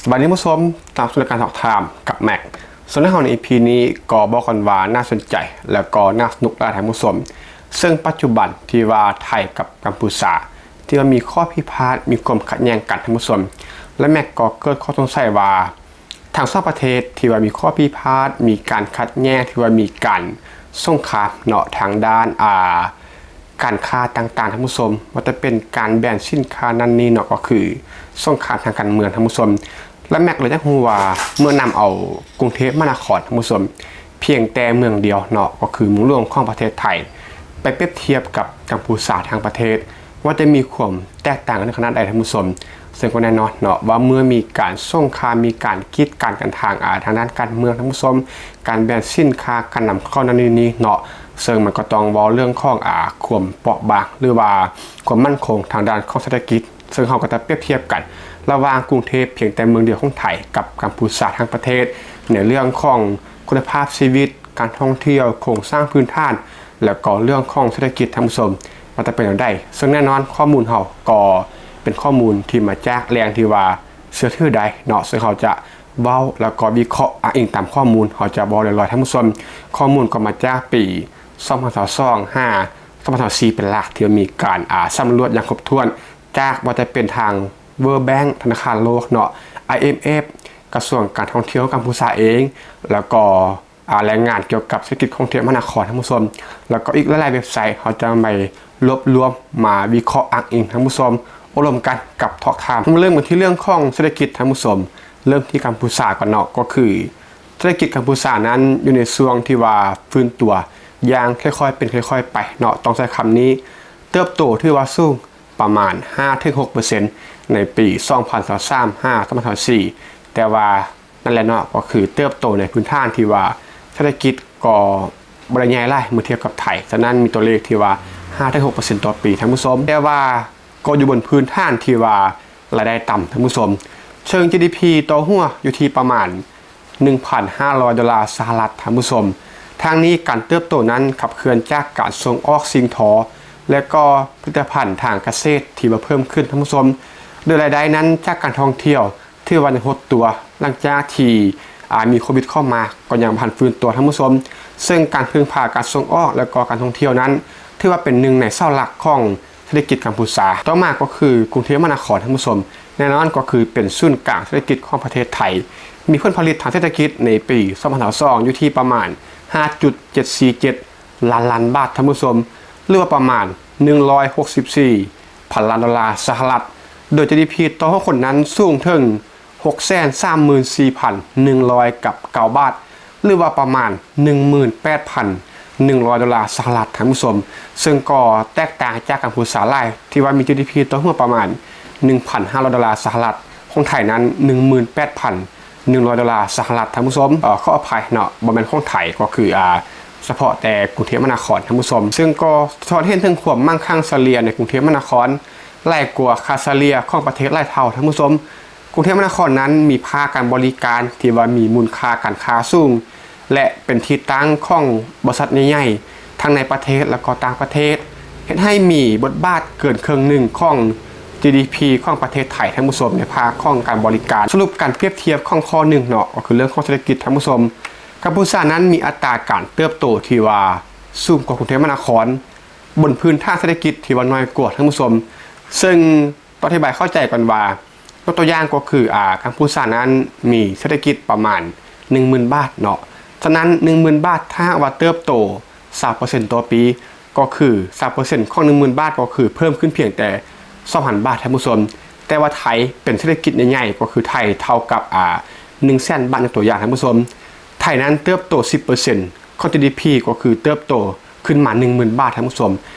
ສະບາຍດີທ່ານຜູ້ຊົມ, ຕາມສູ່ລາຍການ Talk Time ກັບແມັກ. ສ່ວນໃນເຮົາໃນ ອີ ພີ ນີ້ກໍບອກກັນວ່າໜ້າສົນໃຈ ແລະ ກໍໜ້າສະໜຸກຫຼາຍທ່ານຜູ້ຊົມ, ເຊິ່ງປັດຈຸບັນທີ່ວ່າໄທກັບກຳພູຊາ ທີ່ວ່າມີຂໍ້ພິພາດ ມີຄວາມຂັດແຍ່ງກັນທ່ານຜູ້ຊົມ, ແລະ ແມັກກໍເກີດຂໍ້ສົງໄສວ່າ ທັງສອງປະເທດທີ່ວ່າມີຂໍ້ພິພາດ ມີການຂັດແຍ່ງ ທີ່ວ່າມີການສົງຄາມເນາະ ທາງດ້ານ ອ່າ ການຄ້າຕ່າງໆ ທ່ານຜູ້ຊົມ, ບໍ່ວ່າຈະເປັນການແບນສິນຄ້ານັ້ນນີ້ເນາະ ກໍຄືສົງຄາມທາງການເມືອງທ່ານຜູ້ຊົມ. ແລະ ແມັກເລີຍຢາກຮູ້ວ່າ ເມື່ອນຳເອົາກຸງເທບມະຫານະຄອນທ່ານຜູ້ຊົມ ພຽງແຕ່ເມືອງດຽວເນາະ ກໍຄືເມືອງຫຼວງຂອງປະເທດໄທ ໄປປຽບທຽບກັບກຳພູຊາທັງປະເທດ ວ່າຈະມີຄວາມແຕກຕ່າງກັນຂະໜາດໃດທ່ານຜູ້ຊົມ. ເຊິ່ງກໍແນ່ນອນເນາະ ວ່າເມື່ອມີການສົງຄາມ ມີການກີດກັນກັນທາງ ອາ ທາງດ້ານການເມືອງທ່ານຜູ້ຊົມ, ການແບນສິນຄ້າ ການນຳເຂົ້ານັ້ນນີ້ເນາະ, ເຊິ່ງມັນກໍຕ້ອງເວົ້າເລື່ອງຂອງ ອາ ຄວາມເປາະບາງ ຫຼືວ່າຄວາມໝັ້ນຄົງທາງດ້ານຂອງເສດຖະກິດ. ເຊິ່ງເຮົາກໍຈະປຽບທຽບກັນລະຫວ່າງກຸງເທບພຽງແຕ່ເມືອງດຽວຂອງໄທ ກັບກຳພູຊາທັງປະເທດ ໃນເລື່ອງຂອງຄຸນນະພາບຊີວິດ, ການທ່ອງທ່ຽວ, ໂຄງສ້າງພື້ນຖານ ແລ້ວກໍເລື່ອງຂອງເສດຖະກິດທ່ານຜູ້ຊົມ ວ່າຈະເປັນແນວໃດ. ເຊິ່ງແນ່ນອນຂໍ້ມູນເຮົາກໍເປັນຂໍ້ມູນທີ່ມາຈາກແຫຼ່ງທີ່ວ່າເຊື່ອຖືໄດ້ເນາະ, ເຊິ່ງເຮົາຈະເວົ້າ ແລ້ວກໍວິເຄາະອ້າງອີງຕາມຂໍ້ມູນ, ເຮົາຈະເວົ້າລອຍໆ ທ່ານຜູ້ຊົມ. ຂໍ້ມູນກໍມາຈາກປີສອງພັນຊາວສອງ ຫາ ສອງພັນຊາວສີ່ ເປັນຫຼັກ ທີ່ວ່າມີການ ອາ ສຳຫຼວດຢ່າງຄົບຖ້ວນ ຈາກວ່າຈະເປັນທາງ World Bank ທະນາຄານໂລກເນາະ, IMF ກະຊວງການທ່ອງທ່ຽວຂອງກຳພູຊາເອງ ແລ້ວກໍ ອາ ລາຍງານກ່ຽວກັບເສດຖະກິດຂອງເທບມະຫານະຄອນທ່ານຜູ້ຊົມ, ແລ້ວກໍອີກຫຼາຍໆເວັບໄຊ ເຮົາຈະໄປລວບລວມມາວິເຄາະອ້າງອີງທ່ານຜູ້ຊົມ ໂອ້ລົມກັນກັບ Talk Time. ເຮົາມາເລີ່ມກັນທີ່ເລື່ອງຂອງເສດຖະກິດທ່ານຜູ້ຊົມ, ເລີ່ມທີ່ກຳພູຊາກ່ອນເນາະ, ກໍຄືເສດຖະກິດກຳພູຊານັ້ນຢູ່ໃນຊ່ວງທີ່ວ່າຟື້ນຕົວຢ່າງຄ່ອຍໆເປັນຄ່ອຍໆໄປເນາະ, ຕ້ອງໃຊ້ຄຳນີ້, ເຕີບໂຕຖືວ່າສູງ ປະມານຫ້າເຖິງຫົກເປີເຊັນ ໃນປີສອງພັນຊາວສາມ ຫາ ສອງພັນຊາວສີ່ ແຕ່ວ່ານັ້ນແຫຼະເນາະ ກໍຄືເຕີບໂຕໃນພື້ນຖານທີ່ວ່າເສດຖະກິດກໍບໍ່ໄດ້ໃຫຍ່ຫຼາຍເມື່ອທຽບກັບໄທ, ສະນັ້ນມີຕົວເລກທີ່ວ່າຫ້າເຖິງຫົກເປີເຊັນຕໍ່ປີທ່ານຜູ້ຊົມ, ແຕ່ວ່າກໍຢູ່ບົນພື້ນຖານທີ່ວ່າລາຍໄດ້ຕ່ຳທ່ານຜູ້ຊົມ, ເຊິ່ງ ຈີດີພີ ຕໍ່ຫົວຢູ່ທີ່ປະມານ ໜຶ່ງພັນຫ້າຮ້ອຍໂດລາສະຫະລັດທ່ານຜູ້ຊົມ. ທາງນີ້ການເຕີບໂຕນັ້ນຂັບເຄື່ອນຈາກການສົ່ງອອກສິ່ງທໍ ແລະ ກໍຜະລິດຕະພັນທາງກະເສດທີ່ວ່າເພີ່ມຂຶ້ນທ່ານຜູ້ຊົມ, ໂດຍລາຍໄດ້ນັ້ນຈາກການທ່ອງທ່ຽວຖືວ່າຍັງຫົດຕົວ ຫຼັງຈາກທີ່ ອາ ມີໂຄວິດເຂົ້າມາ ກໍຍັງບໍ່ທັນຟື້ນຕົວທ່ານຜູ້ຊົມ, ເຊິ່ງການເພິ່ງພາການສົ່ງອອກ ແລະ ກໍການທ່ອງທ່ຽວນັ້ນ ຖືວ່າເປັນໜຶ່ງໃນເສົາຫຼັກຂອງ ເສດຖະກິດກຳພູຊາ. ຕໍ່ມາກໍຄືກຸງເທບມະຫານະຄອນທ່ານຜູ້ຊົມ, ແນ່ນອນກໍຄືເປັນສູນກາງເສດຖະກິດຂອງປະເທດໄທ, ມີຜົນຜະລິດທາງເສດຖະກິດໃນປີສອງພັນຊາວສອງຢູ່ທີ່ປະມານຫ້າຈຸດເຈັດສີ່ເຈັດລ້ານລ້ານບາດທ່ານຜູ້ຊົມ, ຫຼືວ່າປະມານໜຶ່ງຮ້ອຍຫົກສິບສີ່ພັນລ້ານໂດລາສະຫະລັດ, ໂດຍ ຈີດີພີ ຕໍ່ຫົວຄົນນັ້ນສູງເຖິງ ຫົກແສນສາມໝື່ນສີ່ພັນໜຶ່ງຮ້ອຍກັບເກົ້າບາດ ຫຼືວ່າປະມານໜຶ່ງໝື່ນແປດພັນໜຶ່ງຮ້ອຍໂດລາສະຫະລັດທ່ານຜູ້ຊົມ, ເຊິ່ງກໍແຕກຕ່າງຈາກກຳພູຊາຫຼາຍ ທີ່ວ່າມີ ຈີດີພີ ຕໍ່ຫົວປະມານໜຶ່ງພັນຫ້າຮ້ອຍໂດລາສະຫະລັດ, ຂອງໄທນັ້ນໜຶ່ງໝື່ນແປດພັນໜຶ່ງຮ້ອຍໂດລາສະຫະລັດທ່ານຜູ້ຊົມ, ເອີ ຂໍອະໄພເນາະ ບໍ່ແມ່ນຂອງໄທ ກໍຄື ອາ ສະເພາະແຕ່ກຸງເທບມະຫານະຄອນທ່ານຜູ້ຊົມ, ເຊິ່ງກໍສະທ້ອນເຫັນເຖິງຄວາມໝັ້ງຄັ່ງສະເລ່ຍໃນກຸງເທບມະຫານະຄອນ ຫຼາຍກວ່າຄ່າສະເລ່ຍຂອງປະເທດຫຼາຍເທົ່າທ່ານຜູ້ຊົມ. ກຸງເທບມະຫານະຄອນນັ້ນມີພາກການບໍລິການທີ່ວ່າມີມູນຄ່າການຄ້າສູງ ແລະ ເປັນທີ່ຕັ້ງຂອງບໍລິສັດໃຫຍ່ໆ ທັງໃນປະເທດ ແລະ ກໍຕ່າງປະເທດ, ເຮັດໃຫ້ມີບົດບາດເກີນເຄິ່ງໜຶ່ງຂອງ ຈີດີພີ ຂອງປະເທດໄທທ່ານຜູ້ຊົມ ໃນພາກຂອງການບໍລິການ. ສະຫຼຸບການປຽບທຽບຂອງຂໍ້ໜຶ່ງເນາະ ກໍຄືເລື່ອງຂອງເສດຖະກິດທ່ານຜູ້ຊົມ, ກຳພູຊານັ້ນມີອັດຕາການເຕີບໂຕທີ່ວ່າສູງກວ່າກຸງເທບມະຫານະຄອນ ບົນພື້ນຖານເສດຖະກິດທີ່ວ່າໜ້ອຍກວ່າທ່ານຜູ້ຊົມ, ເຊິ່ງ ຕ້ອງອະທິບາຍເຂົ້າໃຈກ່ອນວ່າ ຍົກຕົວຢ່າງກໍຄື ອາ ກຳພູຊານັ້ນມີເສດຖະກິດປະມານໜຶ່ງໝື່ນບາດເນາະ, ສະນັ້ນໜຶ່ງໝື່ນບາດ ຖ້າຫາກວ່າເຕີບໂຕຊາວເປີເຊັນຕໍ່ປີ ກໍຄືຊາວເປີເຊັນຂອງໜຶ່ງໝື່ນບາດ ກໍຄືເພີ່ມຂຶ້ນພຽງແຕ່ສອງພັນບາດທ່ານຜູ້ຊົມ, ແຕ່ວ່າໄທເປັນເສດຖະກິດໃຫຍ່ໆ ກໍຄືໄທເທົ່າກັບ ອາ ໜຶ່ງແສນບາດ ຍົກຕົວຢ່າງທ່ານຜູ້ຊົມ, ໄທນັ້ນເຕີບໂຕສິບເປີເຊັນ ຂອງ ຈີດີພີ ກໍຄືເຕີບໂຕ ຂຶ້ນມາໜຶ່ງໝື່ນບາດທ່ານຜູ້ຊົມ.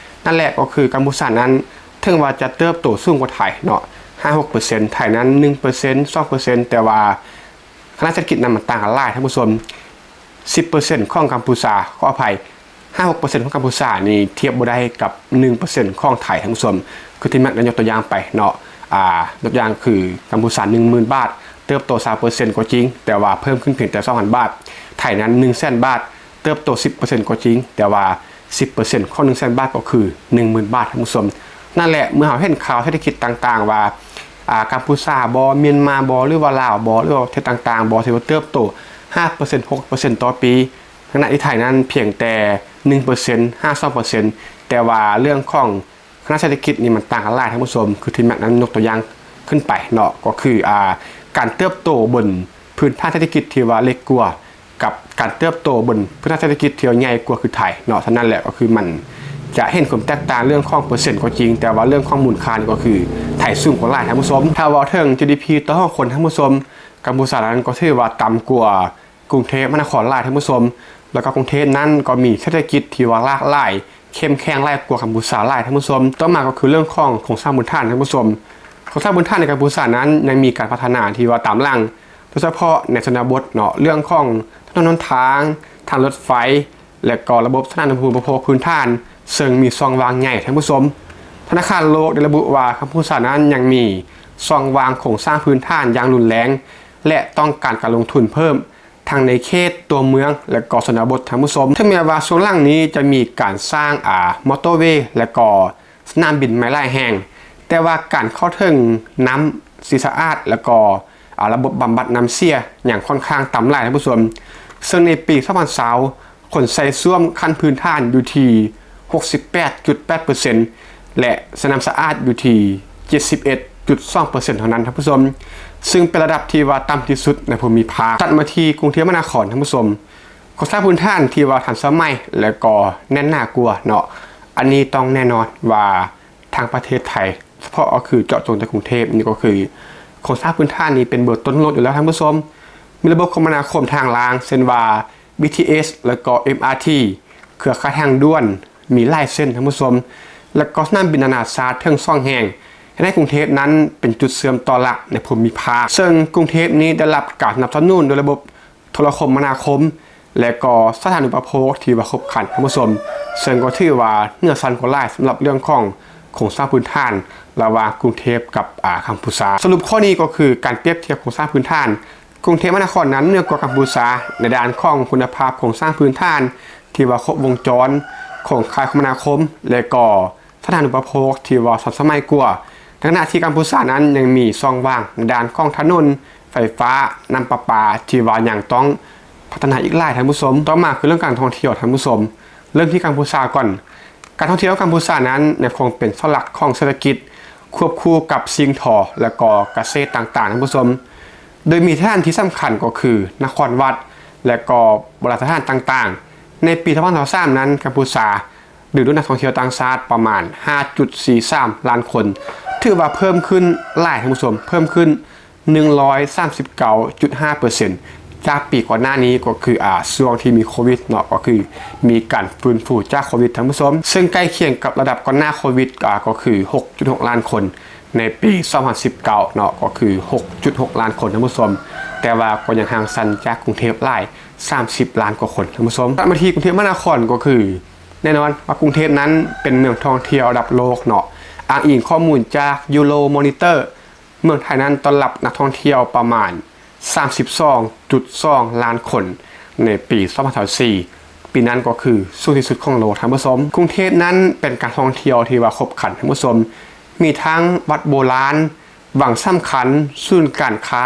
ນັ້ນແຫຼະ ກໍຄືກຳພູຊານັ້ນ ເຖິງວ່າຈະເຕີບໂຕສູງກວ່າໄທເນາະ ຫ້າຫົກເປີເຊັນ, ໄທນັ້ນໜຶ່ງເປີເຊັນ ສອງເປີເຊັນ, ແຕ່ວ່າຂະໜາດເສດຖະກິດນັ້ນມັນຕ່າງກັນຫຼາຍທ່ານຜູ້ຊົມ. ສິບເປີເຊັນຂອງກຳພູຊາ, ຂໍອະໄພ, ຫ້າຫົກເປີເຊັນຂອງກຳພູຊານີ້ທຽບບໍ່ໄດ້ກັບໜຶ່ງເປີເຊັນຂອງໄທທ່ານຜູ້ຊົມ. ຄືທີ່ແມັກໄດ້ຍົກຕົວຢ່າງໄປເນາະ, ອ່າ ຍົກຕົວຢ່າງຄືກຳພູຊາໜຶ່ງໝື່ນບາດ ເຕີບໂຕຊາວເປີເຊັນກໍຈິງ, ແຕ່ວ່າເພີ່ມຂຶ້ນພຽງແຕ່ສອງພັນບາດ. ໄທນັ້ນໜຶ່ງແສນບາດ ເຕີບໂຕສິບເປີເຊັນກໍຈິງ, ແຕ່ວ່າສິບເປີເຊັນຂອງໜຶ່ງແສນບາດກໍຄືໜຶ່ງໝື່ນບາດ, ທ່ານຜູ້ຊົມ. ນັ້ນແຫຼະ, ເມື່ອເຮົາເຫັນຂ່າວເສດຖະກິດຕ່າງໆວ່າ ອາ ກຳພູຊາບໍ ມຽນມາບໍ ຫຼືວ່າລາວບໍ ຫຼືວ່າປະເທດຕ່າງໆບໍ ທີ່ວ່າເຕີບໂຕຫ້າເປີເຊັນ ຫົກເປີເຊັນຕໍ່ປີ, ຂະນະທີ່ໄທນັ້ນພຽງແຕ່ໜຶ່ງເປີເຊັນ ຫາສອງເປີເຊັນ. ແຕ່ວ່າເລື່ອງຂອງ ຂະນະເສດຖະກິດນີ້ມັນຕ່າງກັນຫຼາຍທ່ານຜູ້ຊົມ, ຄືທີ່ແມັກນັ້ນຍົກຕົວຢ່າງຂຶ້ນໄປເນາະ ກໍຄື ອາ ການເຕີບໂຕບົນພື້ນຖານເສດຖະກິດທີ່ວ່າເລັກກວ່າ ກັບການເຕີບໂຕບົນພື້ນຖານເສດຖະກິດທີ່ວ່າໃຫຍ່ກວ່າຄືໄທເນາະ. ສະນັ້ນແຫຼະ ກໍຄືມັນຈະເຫັນຄວາມແຕກຕ່າງເລື່ອງຂອງເປີເຊັນກໍຈິງ, ແຕ່ວ່າເລື່ອງຂອງມູນຄ່ານີ້ກໍຄືໄທສູງກວ່າຫຼາຍທ່ານຜູ້ຊົມ. ຖ້າເວົ້າເຖິງ ຈີດີພີ ຕໍ່ຫົວຄົນທ່ານຜູ້ຊົມ, ກຳພູຊານັ້ນກໍຖືວ່າຕ່ຳກວ່າ ກຸງເທບມະຫານະຄອນຫຼາຍທ່ານຜູ້ຊົມ, ແລ້ວກໍກຸງເທບນັ້ນກໍມີເສດຖະກິດທີ່ວ່າຫຼາກຫຼາຍ ເຂັ້ມແຂງຫຼາຍກວ່າກຳພູຊາຫຼາຍທ່ານຜູ້ຊົມ. ຕໍ່ມາກໍຄືເລື່ອງຂອງໂຄງສ້າງພື້ນຖານທ່ານຜູ້ຊົມ. ໂຄງສ້າງພື້ນຖານໃນກຳພູຊານັ້ນຍັງມີການພັດທະນາທີ່ວ່າຕາມຫຼັງ, ໂດຍສະເພາະໃນຊົນນະບົດເນາະ, ເລື່ອງຂອງຖະໜົນຫົນທາງ, ທາງລົດໄຟ ແລະກໍລະບົບສາທາລະນະອຸປະໂພກພື້ນຖານ ເຊິ່ງມີຊ່ອງວ່າງໃຫຍ່ທ່ານຜູ້ຊົມ. ທະນາຄານໂລກໄດ້ລະບຸວ່າກຳພູຊານັ້ນຍັງມີຊ່ອງວ່າງໂຄງສ້າງພື້ນຖານຢ່າງຮຸນແຮງ ແລະຕ້ອງການການລົງທຶນເພີ່ມ ທັງໃນເຂດຕົວເມືອງ ແລະກໍຊົນນະບົດທ່ານຜູ້ຊົມ. ເຖິງແມ່ນວ່າຊ່ວງຫຼັງນີ້ຈະມີການສ້າງ ອາ ມໍເຕີເວ ແລະກໍສະໜາມບິນໃໝ່ຫຼາຍແຫ່ງ, ແຕ່ວ່າການເຂົ້າເຖິງນ້ຳທີ່ສະອາດ ແລະກໍ ອາ ລະບົບບຳບັດນ້ຳເສຍຍັງຂ້ອນຂ້າງຕ່ຳຫຼາຍທ່ານຜູ້ຊົມ. ເຊິ່ງໃນປີສອງພັນຊາວ ຂົນໃສ່ສ້ວມຂັ້ນພື້ນຖານຢູ່ທີ່ຫົກສິບແປດຈຸດແປດເປີເຊັນ ແລະ ສະໜາມສະອາດຢູ່ທີ່ເຈັດສິບເອັດຈຸດສອງເປີເຊັນເທົ່ານັ້ນທ່ານຜູ້ຊົມ, ເຊິ່ງເປັນລະດັບທີ່ວ່າຕ່ຳທີ່ສຸດໃນພູມິພາກ. ຕັດມາທີ່ກຸງເທບມະຫານະຄອນທ່ານຜູ້ຊົມ, ໂຄງສ້າງພື້ນຖານທີ່ວ່າທັນສະໄໝ ແລະກໍແໜ້ນໜາກວ່າເນາະ. ອັນນີ້ຕ້ອງແນ່ນອນວ່າ ທາງປະເທດໄທ ສະເພາະກໍຄືເຈາະຈົງແຕ່ກຸງເທບນີ້ ກໍຄືໂຄງສ້າງພື້ນຖານນີ້ເປັນເບີຕົ້ນຂອງໂລກຢູ່ແລ້ວທ່ານຜູ້ຊົມ. ມີລະບົບຄົມມະນາຄົມທາງລາງ ເຊັ່ນວ່າ ບີທີເອສ ແລ້ວກໍ ເອັມອາທີ ເຄືອຂ່າຍທາງດ່ວນມີຫຼາຍເສັ້ນທ່ານຜູ້ຊົມ, ແລ້ວກໍສະໜາມບິນນານາຊາດເຖິງສອງແຫ່ງ ເຮັດໃຫ້ກຸງເທບນັ້ນເປັນຈຸດເຊື່ອມຕໍ່ຫຼັກໃນພູມິພາກ. ເຊິ່ງກຸງເທບນີ້ໄດ້ຮັບການສະໜັບສະໜູນໂດຍລະບົບ ໂທລະຄົມມະນາຄົມ ແລະກໍສາທາລະນະອຸປະໂພກທີ່ວ່າຄົບຄັນທ່ານຜູ້ຊົມ, ເຊິ່ງກໍຖືວ່າເໜືອຊັ້ນກວ່າຫຼາຍສຳລັບເລື່ອງຂອງໂຄງສ້າງພື້ນຖານລະຫວ່າງກຸງເທບກັບ ອາ ກຳພູຊາ. ສະຫຼຸບຂໍ້ນີ້ກໍຄືການປຽບທຽບໂຄງສ້າງພື້ນຖານ ກຸງເທບມະຫານະຄອນນັ້ນເໜືອກວ່າກຳພູຊາໃນດ້ານຂອງຄຸນນະພາບໂຄງສ້າງພື້ນຖານທີ່ວ່າຄົບວົງຈອນ, ໂຄງຂ່າຍຄົມມະນາຄົມ ແລະກໍ ສາທາລະນະອຸປະໂພກທີ່ວ່າທັນສະໄໝກວ່າ, ໃນຂະນະທີ່ກຳພູຊານັ້ນຍັງມີຊ່ອງວ່າງໃນດ້ານຂອງຖະໜົນ, ໄຟຟ້າ, ນ້ຳປະປາ ທີ່ວ່າຍັງຕ້ອງພັດທະນາອີກຫຼາຍທ່ານຜູ້ຊົມ. ຕໍ່ມາຄືເລື່ອງການທ່ອງທ່ຽວທ່ານຜູ້ຊົມ. ເລີ່ມທີ່ກຳພູຊາກ່ອນ. ການທ່ອງທ່ຽວກຳພູຊານັ້ນຍັງຄົງເປັນເສົາຫຼັກຂອງເສດຖະກິດ ຄວບຄູ່ກັບສິ່ງທໍ ແລະກໍກະເສດຕ່າງໆທ່ານຜູ້ຊົມ, ໂດຍມີສະຖານທີ່ສຳຄັນກໍຄືນະຄອນວັດ ແລະກໍໂບລານສະຖານຕ່າງໆ. ໃນປີສອງພັນຊາວສາມນັ້ນ ກຳພູຊາ ດຶງດູດນັກທ່ອງທ່ຽວຕ່າງຊາດປະມານຫ້າຈຸດສີ່ສາມລ້ານຄົນ, ຖືວ່າເພີ່ມຂຶ້ນຫຼາຍທ່ານຜູ້ຊົມ, ເພີ່ມຂຶ້ນໜຶ່ງຮ້ອຍສາມສິບເກົ້າຈຸດຫ້າເປີເຊັນ ຈາກປີກ່ອນໜ້ານີ້ ກໍຄື ອາ ຊ່ວງທີ່ມີໂຄວິດເນາະ, ກໍຄືມີການຟື້ນຟູຈາກໂຄວິດທ່ານຜູ້ຊົມ, ເຊິ່ງໃກ້ຄຽງກັບລະດັບກ່ອນໜ້າໂຄວິດ ອາ ກໍຄືຫົກຈຸດຫົກລ້ານຄົນ ໃນປີສອງພັນສິບເກົ້າເນາະ, ກໍຄືຫົກຈຸດຫົກລ້ານຄົນທ່ານຜູ້ຊົມ, ແຕ່ວ່າກໍຍັງຫ່າງສັນຈາກກຸງເທບຫຼາຍສາມສິບລ້ານກວ່າຄົນທ່ານຜູ້ຊົມ. ມາທີ່ກຸງເທບມະຫານະຄອນ ກໍຄື ແນ່ນອນວ່າກຸງເທບນັ້ນເປັນເມືອງທ່ອງທ່ຽວລະດັບໂລກເນາະ. ອ້າງອີງຂໍ້ມູນຈາກ Euromonitor ເມືອງໄທນັ້ນຕ້ອນຮັບນັກທ່ອງທ່ຽວປະມານສາມສິບສອງຈຸດສອງລ້ານຄົນໃນປີສອງພັນຊາວສີ່, ປີນັ້ນກໍຄືສູງທີ່ສຸດຂອງໂລກທ່ານຜູ້ຊົມ. ກຸງເທບນັ້ນເປັນການທ່ອງທ່ຽວທີ່ວ່າຄົບຄັນທ່ານຜູ້ຊົມ, ມີທັງວັດໂບລານ, ວັງສຳຄັນ, ສູນການຄ້າ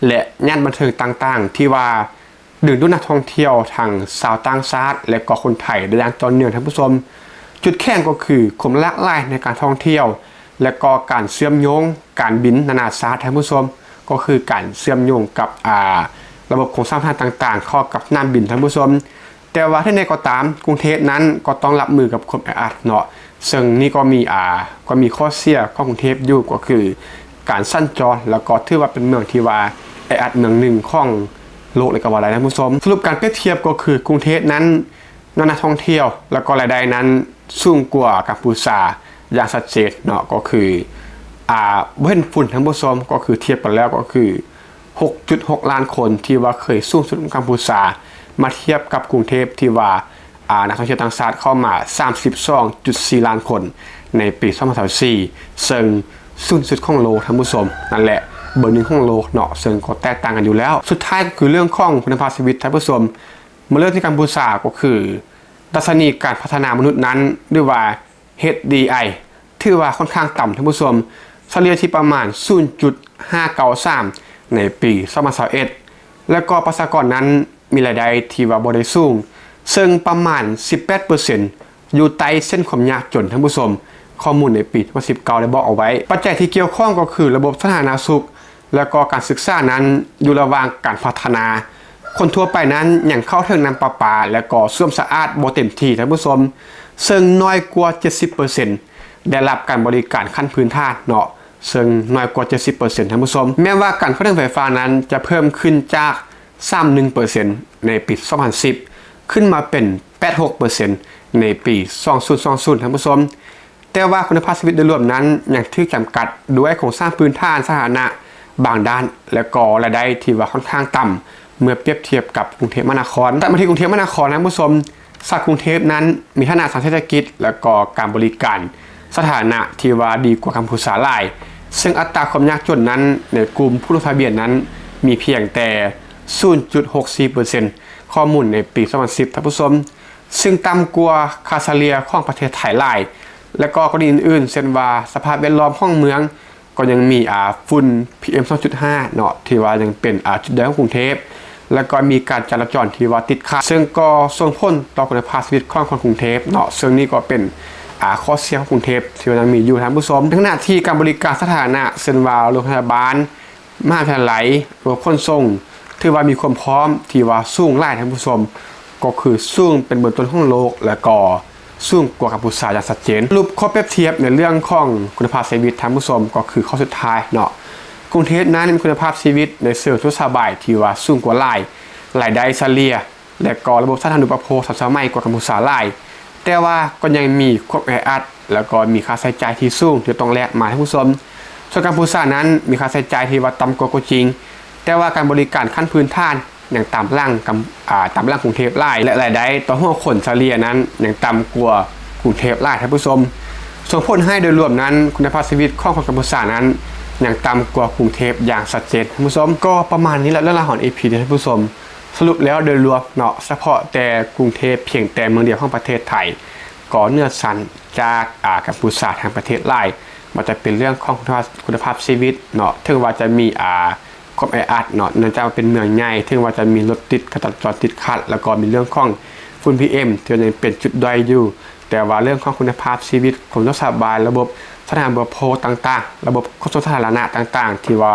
ແລະ ຍ່ານບັນເທີງຕ່າງໆ ທີ່ວ່າ ດຶງດູດນັກທ່ອງທ່ຽວທັງຊາວຕ່າງຊາດ ແລະກໍຄົນໄທໄດ້ຢ່າງຕໍ່ເນື່ອງທ່ານຜູ້ຊົມ. ຈຸດແຂງກໍຄືຄວາມຫຼາກຫຼາຍໃນການທ່ອງທ່ຽວ ແລະກໍການເຊື່ອມໂຍງການບິນນານາຊາດທ່ານຜູ້ຊົມ, ກໍຄືການເຊື່ອມໂຍງກັບ ອາ ລະບົບໂຄງສ້າງພື້ນຖານຕ່າງໆ ເຂົ້າກັບສະໜາມບິນທ່ານຜູ້ຊົມ. ແຕ່ວ່າເຖິງໃດກໍຕາມ, ກຸງເທບນັ້ນກໍຕ້ອງຮັບມືກັບຄວາມແອອັດເນາະ. ເຊິ່ງນີ້ກໍມີ ອາ ກໍມີຂໍ້ເສຍຂອງກຸງເທບຢູ່ ກໍຄືການສັນຈອນ ແລ້ວກໍຖືວ່າເປັນເມືອງທີ່ວ່າແອອັດເມືອງໜຶ່ງຂອງໂລກເລີຍກໍວ່າໄດ້ທ່ານຜູ້ຊົມ. ສະຫຼຸບການປຽບທຽບກໍຄືກຸງເທບນັ້ນ ຍອດນັກທ່ອງທ່ຽວ ແລ້ວກໍລາຍໄດ້ນັ້ນສູງກວ່າກຳພູຊາຢ່າງຊັດເຈນເນາະ, ກໍຄື ອາ ບໍ່ເຫັນຝຸ່ນທ່ານຜູ້ຊົມ, ກໍຄືທຽບກັນແລ້ວກໍຄືຫົກຈຸດຫົກລ້ານຄົນ ທີ່ວ່າເຄີຍສູງສຸດຂອງກຳພູຊາ ມາທຽບກັບກຸງເທບທີ່ວ່າ ອາ ນັກທ່ອງທ່ຽວຕ່າງຊາດເຂົ້າມາສາມສິບສອງຈຸດສີ່ລ້ານຄົນໃນປີສອງພັນຊາວສີ່ ເຊິ່ງສູງທີ່ສຸດຂອງໂລກທ່ານຜູ້ຊົມ, ນັ້ນແຫຼະ ເບີໜຶ່ງຂອງໂລກເນາະ, ເຊິ່ງກໍແຕກຕ່າງກັນຢູ່ແລ້ວ. ສຸດທ້າຍກໍຄືເລື່ອງຂອງຄຸນນະພາບຊີວິດທ່ານຜູ້ຊົມ. ມາເລີ່ມທີ່ກຳພູຊາ ກໍຄືດັດຊະນີການພັດທະນາມະນຸດນັ້ນ ຫຼືວ່າ ເອັດດີໄອ ຖືວ່າຂ້ອນຂ້າງຕ່ຳທ່ານຜູ້ຊົມ, ສະເລ່ຍທີ່ປະມານສູນຈຸດຫ້າເກົ້າສາມ ໃນປີສອງພັນຊາວເອັດ ແລະກໍປະຊາກອນນັ້ນມີລາຍໄດ້ທີ່ວ່າບໍ່ໄດ້ສູງ ເຊິ່ງປະມານສິບແປດເປີເຊັນ ຢູ່ໃຕ້ເສັ້ນຄວາມຍາກຈົນ. ທ່ານຜູ້ຊົມ, ຂໍ້ມູນໃນປີສອງພັນສິບເກົ້າໄດ້ບອກເອົາໄວ້. ປັດໄຈທີ່ກ່ຽວຂ້ອງກໍຄືລະບົບສາທາລະນະສຸກ ແລະກໍການສຶກສານັ້ນຢູ່ລະຫວ່າງການພັດທະນາ. ຄົນທົ່ວໄປນັ້ນຍັງເຂົ້າເຖິງນ້ຳປະປາ ແລະກໍສ້ວມສະອາດບໍ່ເຕັມທີ່, ທ່ານຜູ້ຊົມ, ເຊິ່ງໜ້ອຍກວ່າເຈັດສິບເປີເຊັນ ໄດ້ຮັບການບໍລິການຂັ້ນພື້ນຖານເນາະ, ເຊິ່ງໜ້ອຍກວ່າເຈັດສິບເປີເຊັນ, ທ່ານຜູ້ຊົມ. ແມ້ວ່າການເຂົ້າເຖິງໄຟຟ້ານັ້ນຈະເພີ່ມຂຶ້ນຈາກສາມສິບເອັດເປີເຊັນ ໃນປີສອງພັນສິບ ຂຶ້ນມາເປັນແປດສິບຫົກເປີເຊັນ ໃນປີສອງພັນຊາວ ທ່ານຜູ້ຊົມ, ແຕ່ວ່າຄຸນນະພາບຊີວິດໂດຍລວມນັ້ນຍັງຖືກຈຳກັດດ້ວຍໂຄງສ້າງພື້ນຖານສາທາລະນະບາງດ້ານ ແລະກໍລາຍໄດ້ທີ່ວ່າຂ້ອນຂ້າງຕ່ຳ ເມື່ອປຽບທຽບກັບກຸງເທບມະຫານະຄອນ. ແຕ່ມາທີ່ກຸງເທບມະຫານະຄອນ, ທ່ານຜູ້ຊົມ, ຊາວກຸງເທບນັ້ນມີຖານະທາງເສດຖະກິດ ແລະກໍການບໍລິການສາທາລະນະທີ່ວ່າດີກວ່າກຳພູຊາຫຼາຍ, ເຊິ່ງອັດຕາຄວາມຍາກຈົນນັ້ນໃນກຸ່ມຜູ້ລົງທະບຽນນັ້ນມີພຽງແຕ່ສູນຈຸດຫົກສີ່ເປີເຊັນ, ຂໍ້ມູນໃນປີສອງພັນສິບ, ທ່ານຜູ້ຊົມ, ເຊິ່ງຕ່ຳກວ່າຄ່າສະເລ່ຍຂອງປະເທດໄທຫຼາຍ. ແລະກໍກໍລະນີອື່ນໆ ເຊັ່ນວ່າສະພາບແວດລ້ອມຂອງເມືອງ ກໍຍັງມີ ອາ ຝຸ່ນ ພີເອັມ ສອງຈຸດຫ້າ ເນາະ ທີ່ວ່າຍັງເປັນ ອາ ຈຸດດ້ອຍຂອງກຸງເທບ ແລະກໍມີການຈະລາຈອນທີ່ວ່າຕິດຂັດ, ເຊິ່ງກໍສົ່ງຜົນຕໍ່ຄຸນນະພາບຊີວິດຂອງຄົນກຸງເທບເນາະ, ເຊິ່ງນີ້ກໍເປັນ ອາ ຂໍ້ເສຍຂອງກຸງເທບທີ່ວ່າຍັງມີຢູ່, ທ່ານຜູ້ຊົມ. ໃນຂະນະທີ່ການບໍລິການສາທາລະນະ ເຊັ່ນວ່າໂຮງພະຍາບານ, ມະຫາວິທະຍາໄລ, ລະບົບຂົນສົ່ງ ຖືວ່າມີຄວາມພ້ອມທີ່ວ່າສູງຫຼາຍ, ທ່ານຜູ້ຊົມ, ກໍຄືສູງເປັນເບີຕົ້ນຂອງໂລກ ແລະກໍສູງກວ່າກຳພູຊາຢ່າງຊັດເຈນ. ສະຫຼຸບຂໍ້ປຽບທຽບໃນເລື່ອງຂອງຄຸນນະພາບຊີວິດ, ທ່ານຜູ້ຊົມ, ກໍຄືຂໍ້ສຸດທ້າຍເນາະ, ກຸງເທບນັ້ນມີຄຸນນະພາບຊີວິດໃນເຊີງສະດວກສະບາຍທີ່ວ່າສູງກວ່າຫຼາຍ, ລາຍໄດ້ສະເລ່ຍ ແລະກໍລະບົບສາທາລະນູປະໂພກທັນສະໄໝກວ່າກຳພູຊາຫຼາຍ, ແຕ່ວ່າກໍຍັງມີຄວາມແອອັດ ແລະກໍມີຄ່າໃຊ້ຈ່າຍທີ່ສູງທີ່ຕ້ອງແລກມາ, ທ່ານຜູ້ຊົມ. ສ່ວນກຳພູຊານັ້ນມີຄ່າໃຊ້ຈ່າຍທີ່ວ່າຕ່ຳກວ່າກໍຈິງ, ແຕ່ວ່າການບໍລິການຂັ້ນພື້ນຖານຍັງຕາມຫຼັງກຳ ອາ ຕາມຫຼັງກຸງເທບຫຼາຍ ແລະລາຍໄດ້ຕໍ່ຫົວຄົນສະເລ່ຍນັ້ນຍັງຕ່ຳກວ່າກຸງເທບຫຼາຍ, ທ່ານຜູ້ຊົມ. ສົ່ງຜົນໃຫ້ໂດຍລວມນັ້ນ ຄຸນນະພາບຊີວິດຂອງຄົນກຳພູຊານັ້ນຍັງຕ່ຳກວ່າກຸງເທບຢ່າງຊັດເຈນ, ທ່ານຜູ້ຊົມ. ກໍປະມານນີ້ແຫຼະ ເລື່ອງລາວຂອງອີພີນີ້, ທ່ານຜູ້ຊົມ. ສະຫຼຸບແລ້ວໂດຍລວມເນາະ, ສະເພາະແຕ່ກຸງເທບພຽງແຕ່ເມືອງດຽວຂອງປະເທດໄທ ກໍເໜືອຊັ້ນຈາກ ອາ ກຳພູຊາທັງປະເທດຫຼາຍ, ບໍ່ວ່າຈະເປັນເລື່ອງຂອງຄຸນນະພາບ ຄຸນນະພາບຊີວິດເນາະ, ເຖິງວ່າຈະມີ ອາ ຄວາມແອອັດເນາະ, ເນື່ອງຈາກວ່າເປັນເມືອງໃຫຍ່, ເຖິງວ່າຈະມີລົດຕິດ, ການຈະລາຈອນຕິດຂັດ, ແລ້ວກໍມີເລື່ອງຂອງຝຸ່ນ ພີເອັມ ທີ່ວ່າຍັງເປັນຈຸດດ້ອຍຢູ່, ແຕ່ວ່າເລື່ອງຂອງຄຸນນະພາບຊີວິດ, ຄວາມສະດວກສະບາຍ, ລະບົບສາທາລະນະປະໂພກຕ່າງໆ, ລະບົບຂົນສົ່ງສາທາລະນະຕ່າງໆ ທີ່ວ່າ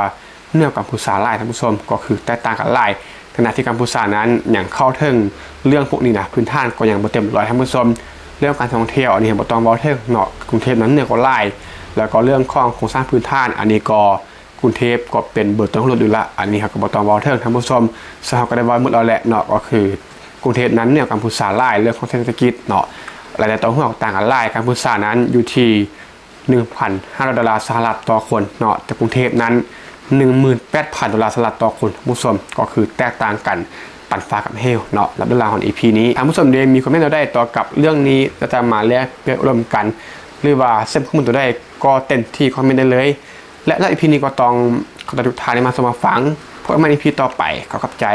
ເໜືອກຳພູຊາຫຼາຍ, ທ່ານຜູ້ຊົມ, ກໍຄືແຕກຕ່າງກັນຫຼາຍ. ຂະນະທີ່ກຳພູຊານັ້ນຍັງເຂົ້າເຖິງເລື່ອງພວກນີ້ນະ, ພື້ນຖານກໍຍັງບໍ່ເຕັມຮ້ອຍ, ທ່ານຜູ້ຊົມ. ເລື່ອງການທ່ອງທ່ຽວ ອັນນີ້ເຮົາບໍ່ຕ້ອງເວົ້າເຖິງເນາະ, ກຸງເທບນັ້ນເໜືອກວ່າຫຼາຍ, ແລ້ວກໍເລື່ອງຂອງໂຄງສ້າງພື້ນຖານ, ອັນນີ້ກໍກຸງເທບກໍເປັນເບີຕົ້ນຂອງໂລກຢູ່ລະ, ອັນນີ້ເຮົາກໍບໍ່ຕ້ອງເວົ້າເຖິງ, ທ່ານຜູ້ຊົມ. ເຊິ່ງເຮົາກໍໄດ້ເວົ້າໝົດແລ້ວແຫຼະເນາະ, ກໍຄືກຸງເທບນັ້ນເໜືອກຳພູຊາຫຼາຍ, ເລື່ອງຂອງເສດຖະກິດເນາະ, ລາຍໄດ້ຕໍ່ຫົວກໍຕ່າງກັນຫຼາຍ. ກຳພູຊານັ້ນຢູ່ທີ່ ໜຶ່ງພັນຫ້າຮ້ອຍໂດລາສະຫະລັດຕໍ່ຄົນເນາະ, ແຕ່ກຸງເທບນັ້ນ ໜຶ່ງໝື່ນແປດພັນໂດລາສະຫະລັດຕໍ່ຄົນ, ທ່ານຜູ້ຊົມ, ກໍຄືແຕກຕ່າງກັນປານຟ້າກັບເຫວເນາະ, ສຳລັບເລື່ອງລາວຂອງອີພີນີ້. ທ່ານຜູ້ຊົມເດ ມີຄວາມເຫັນແນວໃດຕໍ່ກັບເລື່ອງນີ້ ແລະ ຈະມາແລກປ່ຽນອົບລົມກັນ ຫຼືວ່າເສບຂໍ້ມູນຕົວໃດ ກໍເຕັມທີ່ຄອມເມັນໄດ້ເລີຍ. ແລະ ສຳລັບອີພີນີ້ກໍຕ້ອງຂໍລາທຸກທ່ານທີ່ມາຊົມມາຟັງ. ພົບກັນໃໝ່ອີພີຕໍ່ໄປ. ຂໍຂອບໃຈ.